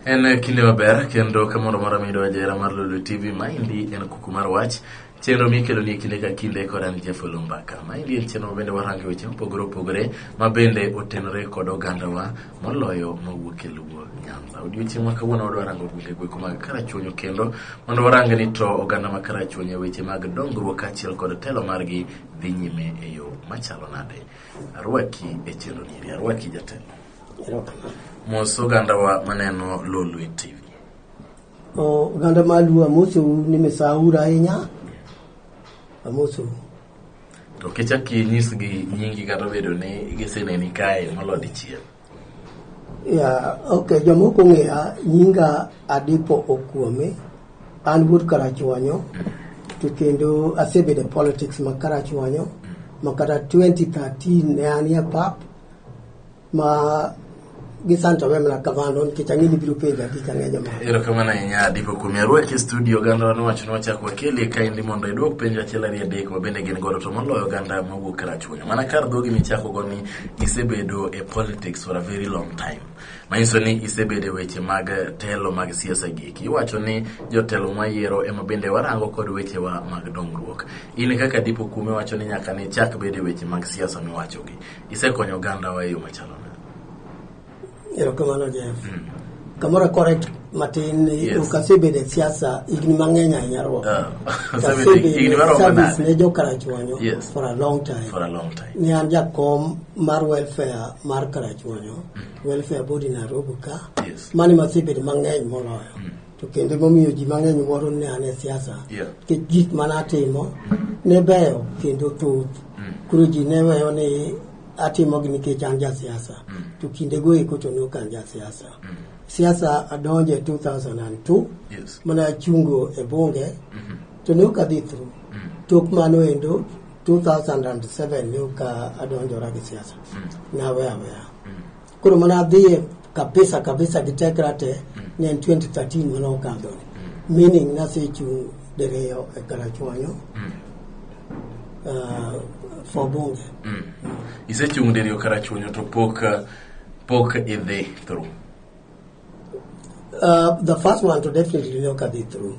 En kinde maber kendo kamoro amora miyudo jahera mar Lolwe TV. Maendi en kuku mar wach, chenro mikelo ni e kinde ka kinde kod an Jeff Olumbaka. Maendi en chenro mabende warango weche mopogore opogore ma bende otenore kod ogandawa moloyo mawuok e Luo Nyanza. Odiochieng' ma kawuono wadwa rango gwenge gweko mag Karachuonyo kendo mondo warang ni to oganda ma Karachuonyo e weche mag dongruok kaachiel kod telo margi dhi nyime e yo machalo nade. Arwaki e chenro ni, arwaki jatelo. Mos ogandawa maneno Lolwe TV. Oganda mar Luo amosou ni misauru ahinya. Amosou. To kichak inyisgi nyingi kata obedo ni giseneni kae molo dichiel. Yeah, okay, jomoko ong'eya nyinga Adipo Okuome. An wuod Karachuonyo. To kendo asebedo e politics ma Karachuonyo. Ma kata 2013 ne an e pap ma gisanta we mana kamano nikech ang'e ni biro penja gik ang'eny ma. Erokamano ahinya Adipo Okuome. Arwaki e studio oganda nowacho ni wachak wakeli kaendi mondo idwok penjo achiel ariyo adek ma bende gin godo to moloyo oganda mawuok Karachuonyo. Mana kar dhogi michako go ni isebedo e politics for a very long time. Manyiso ni isebedo e weche mag telo mag siasa gi eki. Iwacho ni jotelo mwayiero ema bende warango kod wechewa mag dongruok. In kaka Adipo Okuome wacho ni nyaka ne ichak bedo e weche mag siasa miwachogi. Isekonyo ogandawa e yo machalo nade? Erokamano Jeff. Kamoro correct matin ni Yes. ok asebedo e siasa higni mang'eny ahinya ruok. Ah, Asebedo higni e maromo service nade? ne jo Karachuonyo Yes. for a long time. For a long time. Ne an jakom mar welfare mar Karachuonyo, welfare body Nairobi ka. Yes. Mano ema asebedo mang'eny moloyo. To kendo momiyo ji mang'eny wuoro ni an e siasa. Yeah. Nikech gik mane atimo ne beyo kendo thoth. Koro ji ne weyo ni atimogi nikech an ja siasa. To kindego eko to ne ok an ja siasa. Siasa adonje 2002 Yes. mana achungo e bunge to ne ok adhi through. Tok mano endo 2007 ne ok adonjora gi siasa. Nawe aweya. Koro mana adhiye kabisa kabisa gi tekra te ne en 2013 mane okadho ni. Meaning nasechung' diriyo e Karachuonyo for bunge. Isechung' diriyo Karachuonyo to pok idhi through. The first one to definitely ne ok adhi through.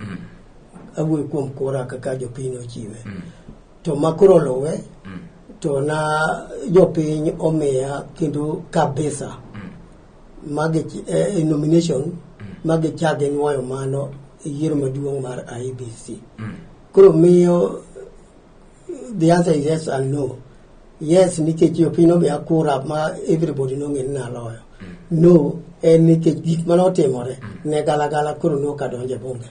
Awuoyo kuom kura kaka jopiny ochiwe. To makoro luwe to na jopiny omiya kendo kabisa magi e nomination magichak ginuoyo mano e yiero maduong' mar IEBC. Koro miyo the answer is yes and no. Yes nikech jopiny omiya kura ma everybody nong'e ni naloyo. No en nikech gik mane otimore ne galagala koro ne ok adonjo e bunge.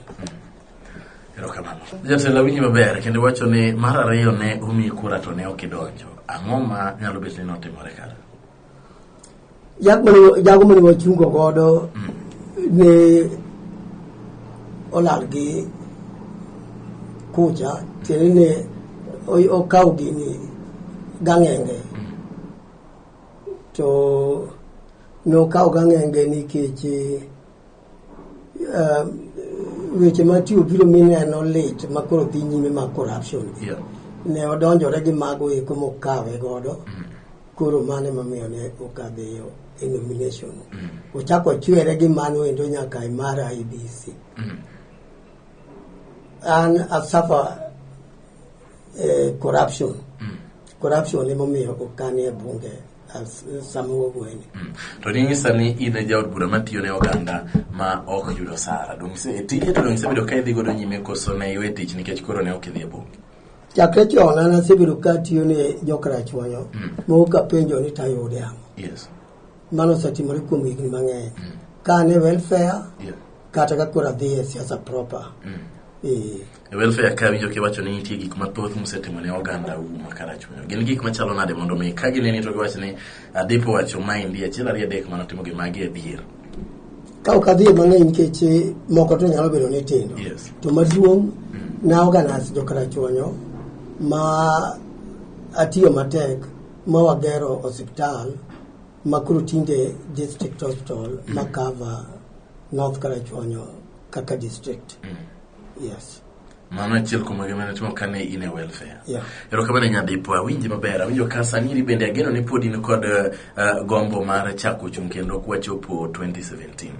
Erokamano. Jatelo awinji maber kendo iwacho ni mar ariyo ne omiyi kura to ne ok idonjo. Ang'o ma nyalo bet ni notimore kare? Jago mane wachungo godo ne olal gi kucha tiende ne okawo gini gang'enge to nokawo gang'enge nikech weche matiyo biro mineno lit makoro dhi nyime mag corruption ne odonjore gi mago eko mokawe godo. Koro mano emomiyo ne ok adhiyo e nomination. Ochako ochwere gi mano endo nyaka e mar IEBC. An asuffer corruption. Corruption emomiyo ok anie bunge sama wawuoyeni. To ninyisa ni in e jaod bura matiyo ne oganda ma ok yudo osara. Dong' tije to dong' isebedo ka idhi godo nyime koso ne iwe tich nikech koro ne ok idhi e bunge? Chakre chon an asebedo ka atiyo ne jo Karachuonyo ma ok apenjo ni tayude ang'o. Mano osetimore kuom higni mang'eny. Ka an e welfare kata ka koro adhi e siasa proper. E welfare ka winjo kiwacho ni nitie gik mathoth musetimo ne oganda u ma Karachuonyo. Gin gik machalo nade mondo mi ka gineni to giwach ni Adipo wacho maendi achiel ariyo adek manotimo gi magi adier. Ka ok adhi e mang'eny nikech moko to nyalo bedo ni tindo. To maduong' na organize jo Karachuonyo ma atiyo matek ma wagero osiptal ma koro tinde district hospital ma cover North Karachuonyo kaka district. Yes. Mano achiel kuom gima nitimo kane in e welfare. Yeah. Erokamano Nyadipo, awinji maber. Awinjo ka sani iri bende ageno ni pod in kod gombo mar chako chung' kendo kwachopo 2017.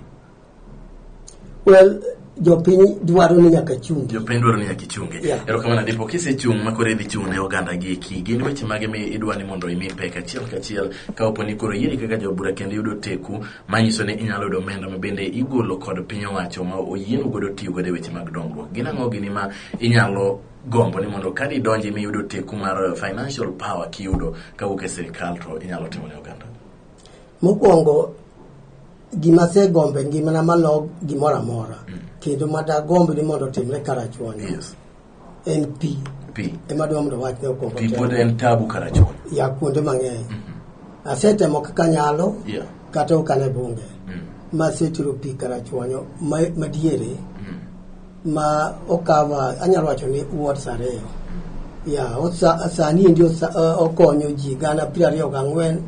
Well, jopiny dwaro ni nyaka chungi. Jopiny dwaro ni nyaka ichungi. Yeah. Erokamano Adipo, kisechung' ma koro idhi chung' ne oganda gi eki, gin weche mage mi idwa ni mondo imi pek achiel kachiel ka opo ni koro yieri kaka jaod bura kendo iyudo teku manyiso ni inyalo yudo omenda ma bende igolo kod piny owacho ma oyienu godo tiyo godo e weche mag dongruok. Gin ang'o gini ma inyalo gombo ni mondo ka didonji miyudo teku mar financial power kiyudo kawuok e sirikal to inyalo timo ne oganda? Mokwongo, gima asegombo e ngimana malo gimoro amora kendo madagomb ni mondo otimre Karachuonyo en pi. Pi. Ema adwa mondo wachne okwongo Pi telo. pod en tabu Karachuonyo. Ya kuonde mang'eny. Asetemo kaka anyalo kata ok an e bunge masetero pi Karachuonyo madiere ma okava anyalo wacho ni wards 2. Ya sani endi okonyo ji 24,000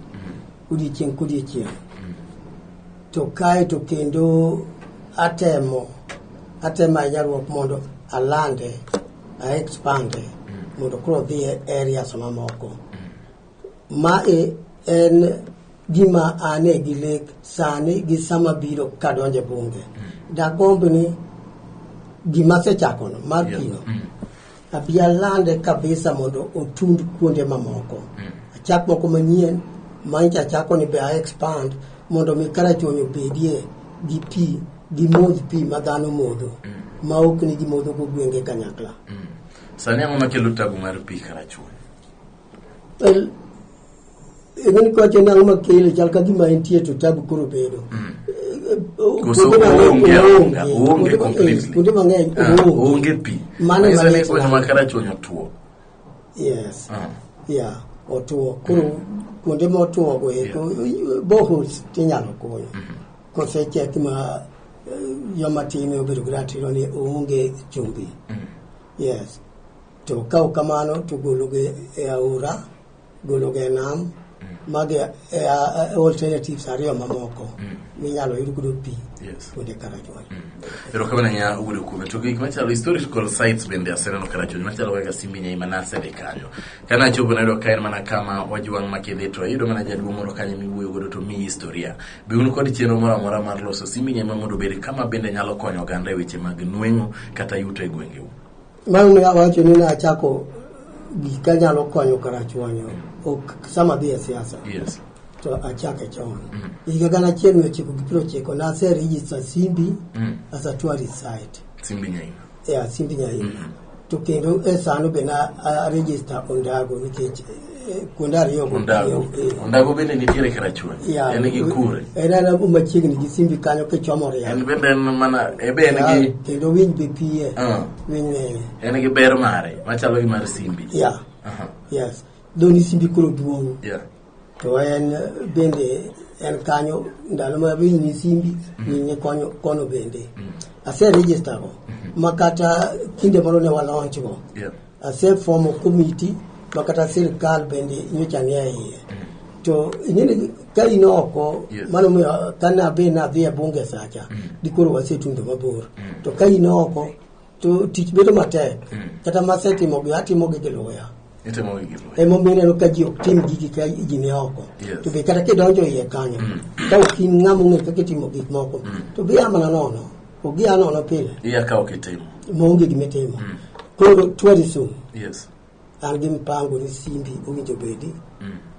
odiechieng' kodiechieng'. To kae to kendo atemo ahinya ruok mondo alande, a expande mondo koro odhi e areas mamoko. Mae en gima ane gi lek sani gi sama biro kadonjo e bunge. Dagomb ni gima asechakono mar pino abi alande kabisa mondo otund kuonde mamoko. Achak moko manyien manyicha achako ni be a expand mondo mi Karachuonyo obedie gi pi gi modh pi ma dhano modho ma ok ni gimodho go gwenge kanyakla. Sani ang'o makelo tabu mar pi Karachuonyo? Well, ing'eni kiwacho ni ang'o makele chal ka gima entie to tabu koro bedo. Koso Kuonde mang'eny oonge aonga, oonge. oonge completely. Kuonde mang'eny oonge. Oonge pi. Mano Manyiso ni ema gweng' ma Karachuonyo tuo. Yes. Yeah, otuo. Koro kuonde motuo go eko boreholes tinyalo kunyo. Kosechek ma joma time obedo gi ratiro ni oonge chumbi. Yes. To ka ok kamano to gologi e aora, gologi e nam, magi e alternatives ariyo mamoko minyalo yud godo pi kuonde Karachuonyo. Erokamano ahinya Wuod Okume. To gik machalo historical sites bende aseneno Karachuonyo machalo kaka Simbi Nyaima nasedhi kanyo. Kane achopo nayudo ka en mana kama wajwang' ma kidhi to iyudo mana jaduong' moro kanyo miwuoyo godo to miyi historia. Be un kod chenro moro amora mar loso Simbi Nyaima mondo obed kama bende nyalo konyo oganda e weche mag nweng'o kata yuto e gwengeu? Mano ne awacho ni nachako gik anyalo konyo Karachuonyo ok sama adhi e siasa. To achake chon. Higa 1990 nase register Simbi as a tourist site. Simbi Nyaima. Yeah, Simbi Nyaima. To kendo e sano be na a register Ondago nikech kuonde ariyo go. Ondago. Ondago bende nitiere Karachuonyo. Yeah. En gi kure. En ana machiegni gi Simbi kanyo kichomo Riat. En bende en mana e be en gi Kendo winy be piye. Winy ng'eny. En gi ber mare machalo gi mar Simbi. Yeah. Yes. Dho ni Simbi koro duong'. To en bende en kanyo ndalo ma winy ni Simbi, winy ni konyo kono bende. Ase register go. Ma kata kinde moro ne wa launch go. Ase formo committee ma kata sirikal bende nyocha ni e iye. To ing'eni ka in oko, mano miyo kane abe nadhi e bunge sacha, dikoro wasetundo mabor. To ka in oko, to tich bedo matek. Kata masetimo gi atimo gi gi luya. Itimo gi gi luya. Emomiyo ineno ka ji ok tim gigi ka ji ni oko. To be kata kidonjo iye kanyo, ka ok in ng'ama ong'eyo kaka itimo gik moko, to gia mana nono. Ok gia nono pile. Iya ka ok itimo. Maonge gima itimo. Koro tourism, an gi mpango ni Simbi owinjo bedi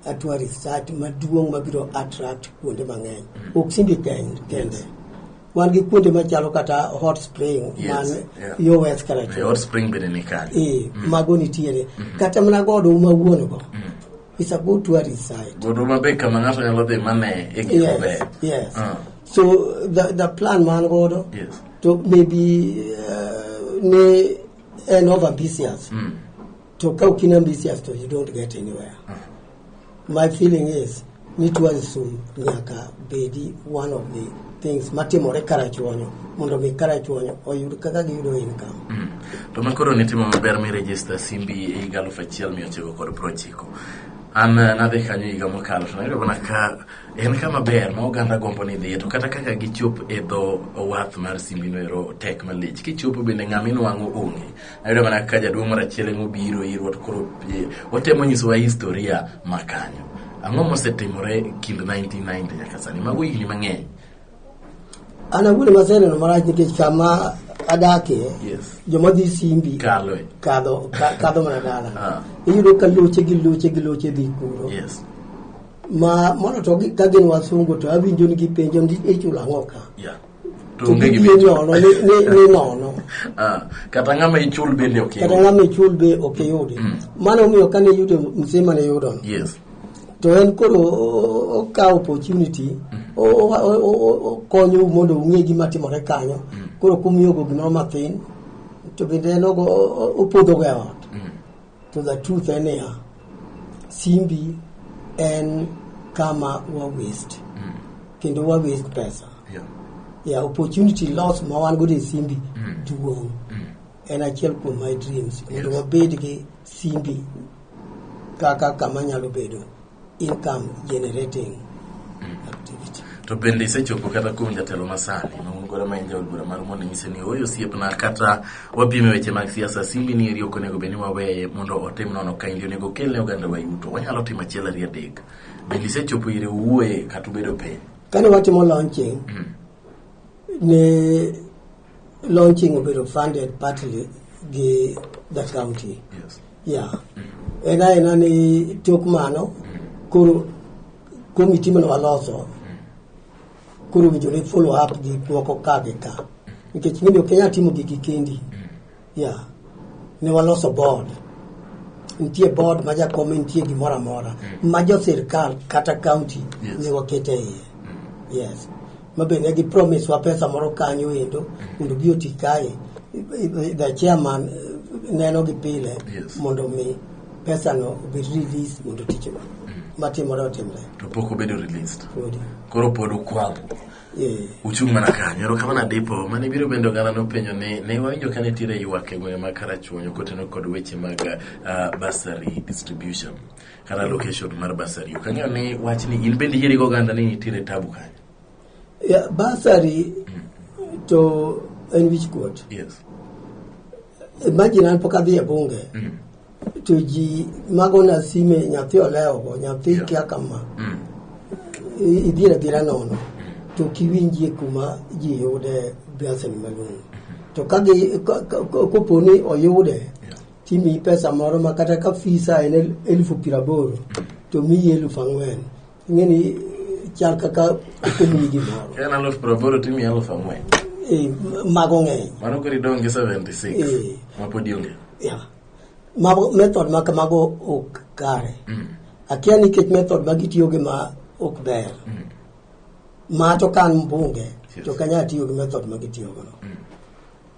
a tourist site maduong' mabiro attract kuonde mang'eny. Ok Simbi kende. Wan gi kuonde machalo kata hot spring man yo West Karachuonyo. Hot spring bende ni kanyo. Mago nitiere. Kata mana godo ma wuon go. It's a good tourist site. Godo maber kama ng'ato nyalo dhi mane e gik maber. Yes. So the plan man godo to maybe ne en over ambitious. To ka ok in ambitious to you don't get anywhere. My feeling is ni tourism nyaka bedi one of the things matimore Karachuonyo mondo mi Karachuonyo oyud kaka giyudo income. To ma koro nitimo maber mi register Simbi e higa 1990. An nadhi kanyo higa mokalo to nayudo mana ka en kama ber ma oganda gombo ni dhiye to kata kaka gichop e dho wath mar Simbi no ero tek malich. Kichopo bende ng'ama inwang'o onge. Nayudo mana ka jaduong' moro achiel emobiro irwa to koro otemo nyisowa historia ma kanyo. Ang'o mosetimore kind 1990 nyaka sani? Mago higni mang'eny. An awuon ema aseneno marach nikech kama adakie Yes. joma dhi Simbi Kaloe. kadho kadho mana dala. Ah. Iyudo ka loche gi loche gi loche dhi kuro. Yes. Ma mondo to ka gin wasungu to awinjo ni gipenjo ni ichulo ang'o ka. Yeah. To To onge gidhi gima nono ni nono. Ah, kata ng'ama ichul bende ok Kata iyud. ng'ama ichul be ok iyudi. Mano omiyo kane iyudo mzee mane iyudono. Yes. To en koro okawo opportunity okonyou mondo ung'e gima timore kanyo. Koro kumiyogo gimoro mathin to bende en opodhogo e ot. To the truth en niya, Simbi en kama wa waste. Kendo wa waste pesa. Yeah. Yeah, opportunity loss ma wan godo e Simbi duong'. En achiel kuom my dreams mondo Yes. wabed gi Simbi kaka kama nyalo bedo income generating activity. To bende isechopo kata kuom jatelo masani ma un godo ma en jaod bura mar mondo inyise ni oyo osiepna kata wapime weche mag siasa Simbi ni eri ok onego bed ni waweye mondo otim nono kaendi onego okel ne oganda wa yuto wanyalo timo achiel ariyo adek bende isechopo ire wuoye kata ubedo piny Kane watimo launching, ne launching obedo funded partly gi the county. Yes. Yeah. En aena ni tok mano koro committee mane waloso koro owinjore follow up gik moko ka gi ka nikech ing'eni ok inyal timo gigi kendi. Yeah. Ne waloso board. Nitie board ma jakom nitie gimoro amora ma jo sirkal kata county Yes. ne waketo e iye. Yes. Ma be ne gi promise wa pesa moro kanyo endo mondo bi oti kae. The chairman neno gi pile Yes. mondo mi pesa no obed release mondo tich matimore otimre. To pok obedo released. Podi. Koro pod ukwalo. Yeah. Uchung' mana kanyo. Erokamano Adipo. Mane biro bende oganda nopenjo ni ne wawinjo ka nitiere ywak e gwenge mag Karachuonyo koteno kod weche mag bursary distribution kata allocation mar bursary. Ok ang'eyo ni wachni in bende iyieri gi oganda ni nitiere tabu kanyo. Yeah, bursary to en wich kuot. Yes. Imagine an pok adhi e bunge to ji magona sime nyathi olewogo nyathi Yeah. kia kama idhier adhiera nono to kiwinjie kuma ji yude bursary malong'o to ka gi kopo ni oyude Yeah. timiyi pesa moro ma kata ka fisa en 80,000 to miyi 4,000 ing'e ni chal kaka okomiyi gimoro. Ka en 80,000 timiyi 4,000. Mago ng'eny. Mano koro idong' gi 76 Eh. ma pod ionge. Yeah. Mago, method ma kamago ok kare. Akia nikech method ma gitiyo gi ma ok ber. Ma to ka an mbunge Yes. to ok anyal tiyo gi method ma gitiyo gono.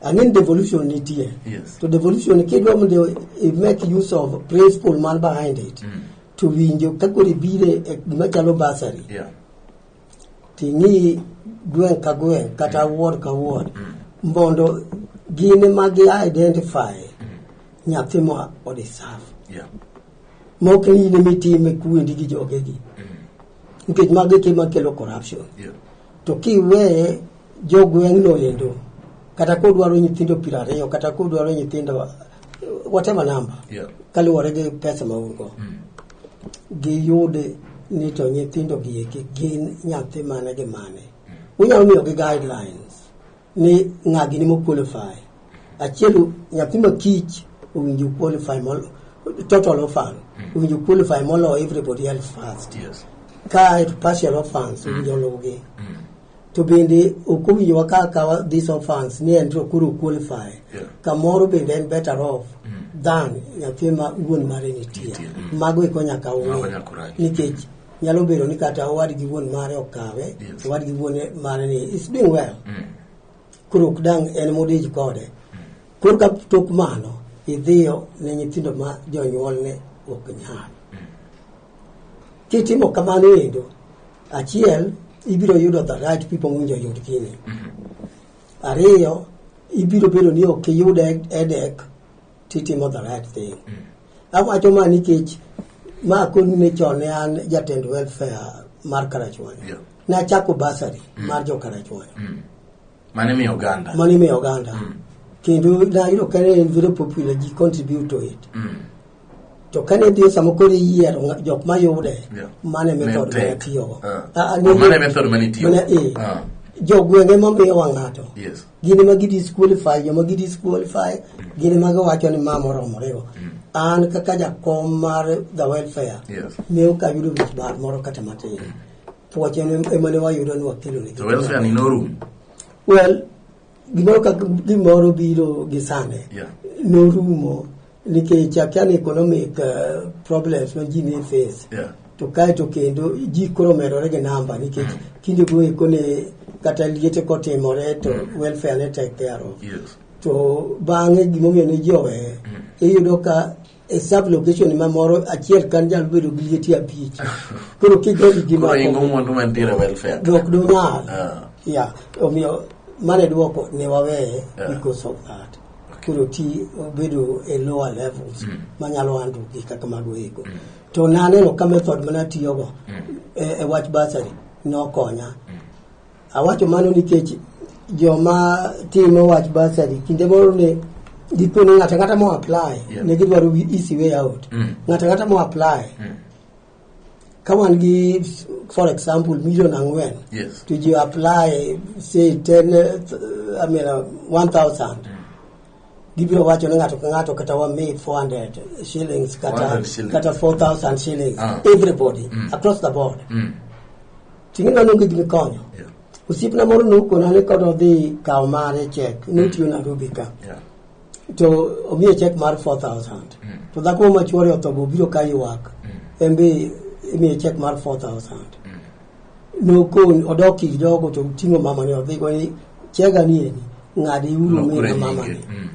Ang'e ni devolution nitie. Yes. To devolution kidwa mondo i make use of principle man behind it. To winjo ka koro ibire e gima chalo bursary. Yeah. Ting'i gweng' ka gweng' kata ward ka ward mondo gin ema gi identify nyathi ma o deserve. Yeah. Mok ni in ema itime kuendi gi jogegi. Nikech mago e gima kelo corruption. Yeah. To kiweye jogweng'no endo kata kodwaro nyithindo 20 kata kodwaro nyithindo whatever number Yeah. kaluwore gi pesa ma un go giyud ni to nyithindo gi eki gin nyathi mane gi mane unyalo miyogi guidelines ni ng'a gini mo qualify achiel nyathi ma kich owinjo qualify total orphan owinjo qualify moloyo everybody else first. Yes. Kae to partial orphans owinjo oluwgi to bende ok owinjo wakaw akawa these orphans ni en to koro qualify Yeah. kamoro bende en better off than nyathi ma wuon mare nitie. Nitie. Mago eko nyaka Mago ung'e nyaka urangi. nikech nyalo bedo ni kata owadgi wuon mare okawe Yes. owadgi wuon mare ni is doing well koro ok dang' en modich kode koro ka tok mano idhiyo ne nyithindo ma jonyuolne ok nyal kitimo kamano endo achiel ibiro yudo the right people mowinjo yud gini ariyo ibiro bedo ni ok iyud headache titimo the right thing awacho ma nikech ma koni ne chon ne an jatend welfare mar Karachuonyo Yeah. nachako bursary mar jo Karachuonyo Mane miyo oganda. mano imiyo oganda kendo nayudo ka ne en very popular ji contribute to it to kane dhi sama koro iyiero jok mayude Yeah. mane Ne method tek. mane atiyogo. Ah. Ah, ah, Oh, mane method mane itiyogo. mane- eh. Ah. Jogwenge mamiyowa ng'ato Yes. gin ema gidisqualify, joma gidisqualify gin ema giwacho ni ma moromorego. An kaka jakom mar the welfare ne ok ayudo wich bar moro kata matin. Puoch ema ne wayudo ni wakelo ne. To welfare ni norum. Well, gimoro ka gimoro biro gi sane. Norumo nikech akia ni economic problems ma ji ne face. To kaeto kendo ji koro omedore gi namba nikech kinde go eko ne kata liete kotimore to welfare ne take care of. To bang'e gimomiyo ne ji oweye, iyudo ka e sub location ma moro achiel kan nyalo bedo gi liete 5. Koro kigogi gi Koro ingo mako mwandu mantiere e welfare. ok donyal. Ah. Yeah, omiyo mane duoko ne waweye because of that. Koro ti obedo e lower levels manyalo handle gik kaka mago eko. To naneno ka method manatiyogo e wach bursary nokonya. Awacho mano nikech joma timo wach bursary kinde moro ne gikone ng'ato ang'ata mo apply ne gidwaro easy way out. Ng'ato ang'ata mo apply ka wan gi, for example, million 4 to ji apply say 10, I mean, 1000, gibiro wacho ni ng'ato ka ng'ato kata wami 400 shillings kata 400 shillings. kata 4000 shillings, everybody across the board. Ting'e mano onge gimikonyo. Osiepna moro nokona ni kod odhi kawo mare cheque notiyo Nairobi ka to omiye cheque mar 4000 to dhako ma chuore otho be obiro ka ywak, en be imiye cheque mar 4000. Nokon odok ir jogo to oting'o mamani odhi go ni chega ni eni ng'adi uru Lokure mina mamani. nyinge.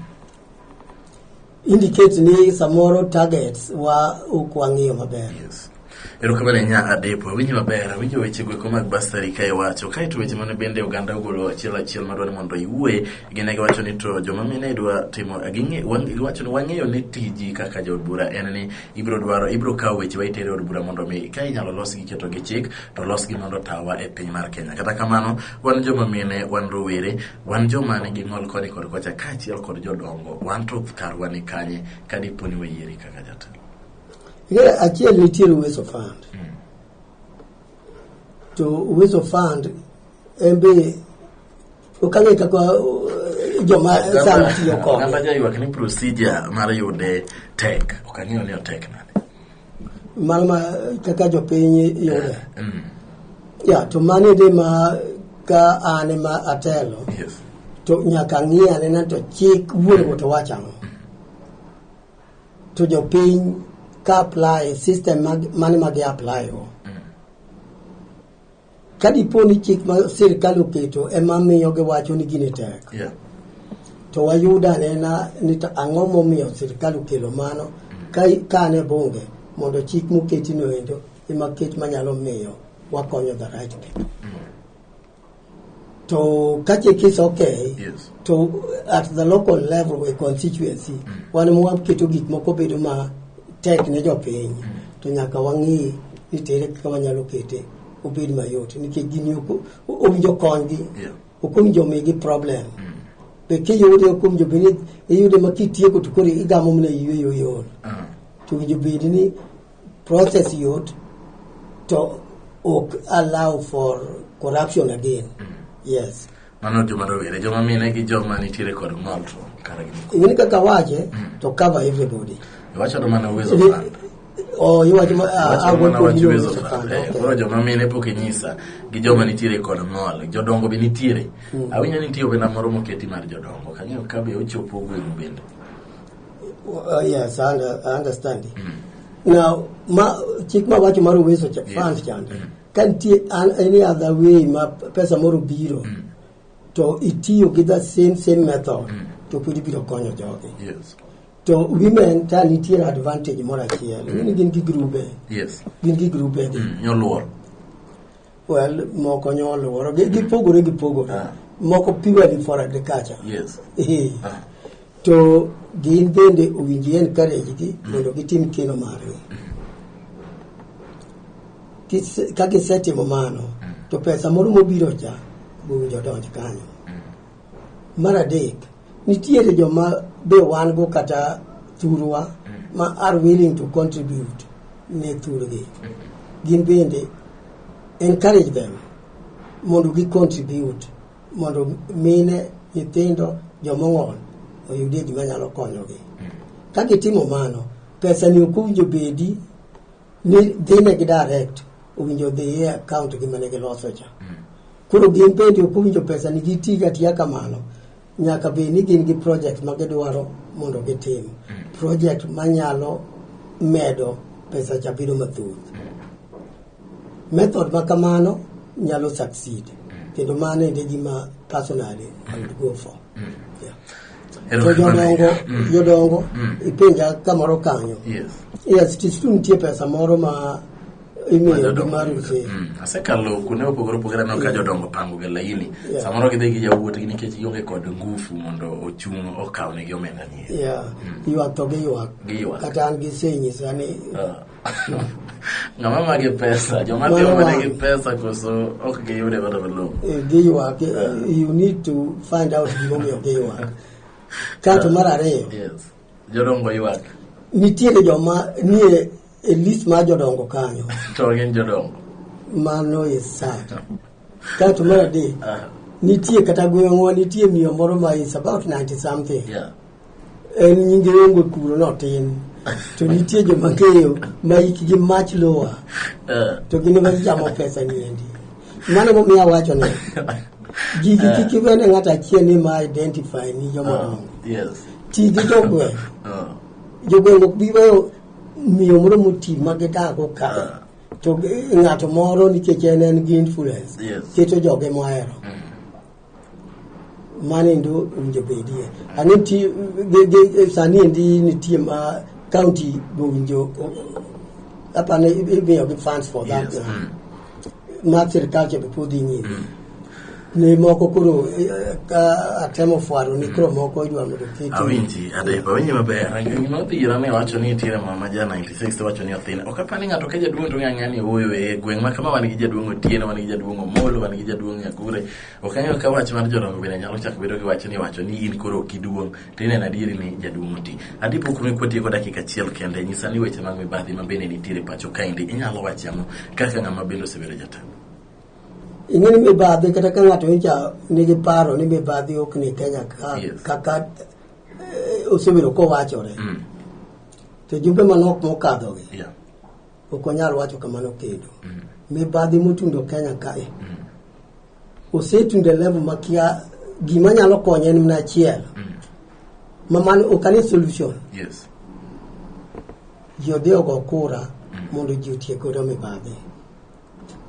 Indicate ni samoro targets wa ok wang'iyo maber. Yes. Erokamano ahinya Adepo, awinjo maber, awinjo weche go eko mag bursary ka iwacho. Kaeto weche mane bende oganda ogolo achiel achiel madwa ni mondo iwuoye, gin e giwacho ni to joma mine dwa timo, giwacho ni wang'eyo ni tiji kaka jaod bura en ni ibiro dwaro, ibiro kawo weche wa itere od bura mondo mi ka inyalo losgi keto gi chik, to losgi mondo tawa e piny mar Kenya. Kata kamano, wan joma mine, wan rowere, wan joma nigi ng'ol koni kod kocha, kaachiel kod jodongo, wan to karwa ni kanye ka dipo ni wayieri kaka jatelo? Ing'e achiel nitiere Uwezo Fund. To Uwezo Fund en be ok ang'e kaka joma sani tiyo Oganda kode. jaywak ni procedure mar yude tek. Ok ang'eyo ni otek nade. Mano ma kaka jopiny yude. Ya, to mano ede ma ka an ema atelo to nyaka ng'i anena to chik wuon go to wacho ang'o. To jopiny ka apply system mag, mane ma gi apply go. Ka dipo ni chik ma sirikal oketo ema miyo giwacho ni gini tek, to wayudo anena ni to ang'o momiyo sirikal okelo mano ka an e bunge mondo chik moketi no endo ema ket manyalo miyo wakonyo the right people. To ka chik is okay, to at the local level e constituency wan ema waketo gik moko bedo ma tek ne jopiny, to nyaka wang'i ni tere kaka wanyalo kete obed mayot nikech gini ok owinjo konygi, ok owinjo migi problem be kiyude ok owinjo bed ni iyude ma kitieko to koro igamo mana yueyo iol. To owinjo bed ni process yot to ok allow for corruption again, yes. Mano joma rowere, joma mine gi joma nitiere kod ng'ol to kara gin. Ing'eni kaka wache to cover everybody. Iwacho to mana Uwezo Fund. Oh, iwacho ma Iwacho ah, mana awuoyo wach kuom Uwezo Uwezo Fund. Fund, Eh, okay. Koro joma mine pok inyisa gi joma nitiere kod ng'ol. Jodongo be nitiere. Awinjo ni nitie omenda moro moketi mar jodongo. Kang'eyo ka be ochopo gweng'u bende. Yes, I understand. Now, ma chik ma wacho mar Uwezo Fund chande. Ka nitie any other way ma pesa moro biro, to itiyo gi the same method, to pod ibiro konyo jogi. To women ta nitiere advantage moro achiel. Ing'e ni gin gi grube. Gin gi grube gi. Nyoluoro. Well, moko nyoluoro. Gipogore gipogore. Moko purely for agriculture. Eh. To gin bende owinjo encourage gi mondo gitim keno margi. Ka gisetimo mano, to pesa moro mobiro cha owinjo donj kanyo. Mar adek, nitiere joma be wan go kata thurwa ma are willing to contribute ne thurgi. Gin bende encourage them. Mondo gi contribute mondo mine, nyithindo, jomong'ol oyudie gima nyalo konyogi. Ka gitimo mano, pesa ni ok owinjo bedi ni dhinegi direct, owinjo dhi e account gi mane giloso cha. Koro gin bende ok owinjo pesa ni gitiga atiya kamano. Nyaka bed ni gin gi project ma gidwaro mondo gitim. Project manyalo medo pesa cha bedo mathoth. Method ma kamano nyalo succeed. Kendo mano e gima personally I would go for. Yeah. To jodongo ipenja kamoro kanyo. Yes, it is true nitie pesa moro ma imiyo gi mar use. Asekalo kuonde mopogore opogore aneno ka jodongo pango ga laini. Samoro gidhi gi yawuotgi nikech gionge kod ngufu mondo ochung' okawnegi omenda ni. Yeah. Ywak to giywak. Giywak. Kata an gisenyisa ni Ng'ama magi pesa, joma Mano timo wang'. nigi pesa koso ok giyude kata malong'o. Giywak. You need to find out gimomiyo giywak. Kato mar ariyo, Yes. Jodongo ywak. nitiere joma nie e list mar jodongo kanyo. To gin jodongo. Mano is sad. Kato mar adek, nitie kata gweng'wa nitie miyo moro ma is about 90 something. En nyinge onge kuro notin. To nitie joma ng'eyo ma hikgi much lower. To gin ema gichamo pesa ni endi. Mano emomiyo awacho ni gigi kik iwene ng'ato achiel ni ma identify ni joma dongo. Ti gi jogweng'. Jogweng' ok bi weyo miyo moro moti ma gidago ka. To ng'ato moro nikech en gi influence keto joge mohero. Mano endo owinjo bedie. Ang'e ti sani endi nitie ma county owinjo apani imiyo gi funds for that. Mar sirikal cha be pod dhi nyime. Ne moko koro ka atemo fwaro ni koro moko idwa mondo oketi. Awinji, Adepo, awinji maber. Gima odhira ni wacho ni nitiere mama ja 96 to wacho ni othine. Ok apar ni ng'ato ka jaduong' to ng'e ni ooyo e gweng' ma kama wan gi jaduong' Otieno, wan gi jaduong' Omolo, wan gi jaduong' Nyagure. Ok ang'eyo ka wach mar jodongo bende nyalo chako bedo gi wach ni wacho ni in koro ok iduong' to ineno adieri ni jaduong' oti. Adipo kume kwatieko dakika achiel kende, nyisa ni weche mag mibadhi ma bende nitiere pacho kaendi inyalo wacho ang'o kaka ng'ama bende osebedo jatelo. Ing'e ni mibadhi kata ka ng'ato nyicha nigi paro ni mibadhi ok ni Kenya ka, kaka osebedo kowachore. To jumbe manok mokadhogi ok wanyal wacho kamano kendo. Mibadhi motundo Kenya kae osetundo e level makia gima nyalo konye en mana achiel. Ma mano ok ane solution. Ji odhi ogo kura mondo ji otiek godo mibadhi.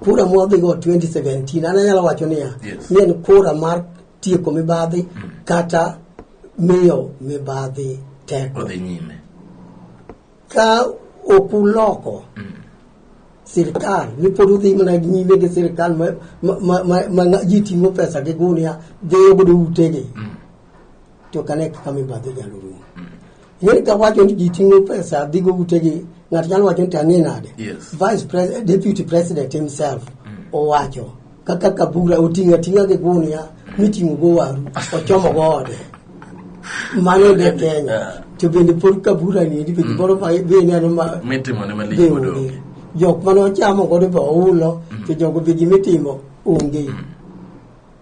Kura mwadhigo 2017 an anyalo wacho niya ni en kura mar tieko mibadhi kata miyo mibadhi teko. Odhi nyime. Ka ok uloko sirikal ni pod udhi mana nyime gi sirikal ma ji ting'o pesa gi gunia dhiyo godo utegi to kane kaka mibadhi nyalo rumo. Ing'eni ka wacho ni ji ting'o pesa dhigo utegi ng'ato nyalo wacho ni to ang'e nade. Vice President, Deputy President himself owacho kaka Kabura oting'o ating'a gi gunia miting'o go waru ochomo go ode. Mano ne Kenya. To bende pod Kabura ni endi be gimoro ma be ineno ma Mitimo ne malich be pod onge. onge. Jok mane ochamo godo be oulo to jogo be gimitimo onge.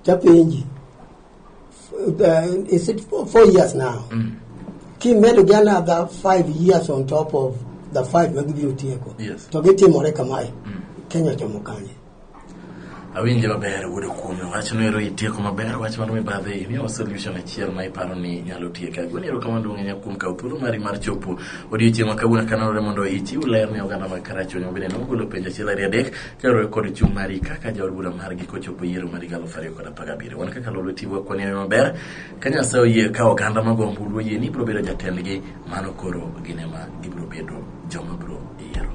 Tapenji. Is it 4 years now? Kimedo gi another 5 years on top of the 5 ma gibiro tieko. To gitimore kamae. Kenya ochomo kanye? Awinje maber wuod kuome wachno ero itieko maber wach mar mibadhi imiyowa solution achiel ma iparo ni nyalo tieke. Agoni erokamano duong' ahinya kuom kawo thuolo mari mar chopo odiochieng' ma kawuono kanenore mondo ichiw ler ne oganda mag Karachuonyo ma bende nogolo penjo achiel ariyo adek kaluwore kod chung' mari kaka jaod bura margi kochopo yiero mar higa 2017. Wan kaka Lolwe TV wakwani maber ka Nyasaye oyie ka oganda mago ombulu oyie ni ibiro bedo jatendgi mano koro gin ema gibiro bedo joma biro yiero.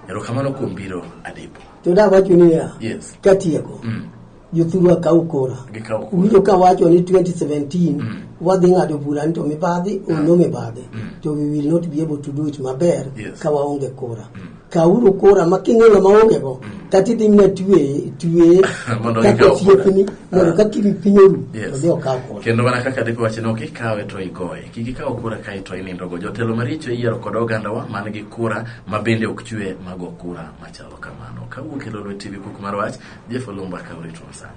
Erokamano kuom biro Adepo. To da wacho niya, katieko, jothurwa kaw kura. Gikaw kura. Uwinjo ka wacho ni 2017 wadhi ng'ado bura ni to mibadhi or no mibadhi. To we will not be able to do it maber ka waonge kura. Kawuru kura ma king'eyo ng'ama onge go kata idhi mana twe twe Mondo kaka gikaw kura. osiepni mondo ka piny oru Yes. to dhi okaw kura. Kendo mana kaka deko wacho ni ok ikawe to igoye. Kik ikaw kura kae to inindogo. Jotelo maricho iyiero kod ogandawa man gi kura ma bende ok chwe mago kura machalo kamano. Kawuok e Lolwe TV kuku mar wach, Jeff Olumba ka orito sani.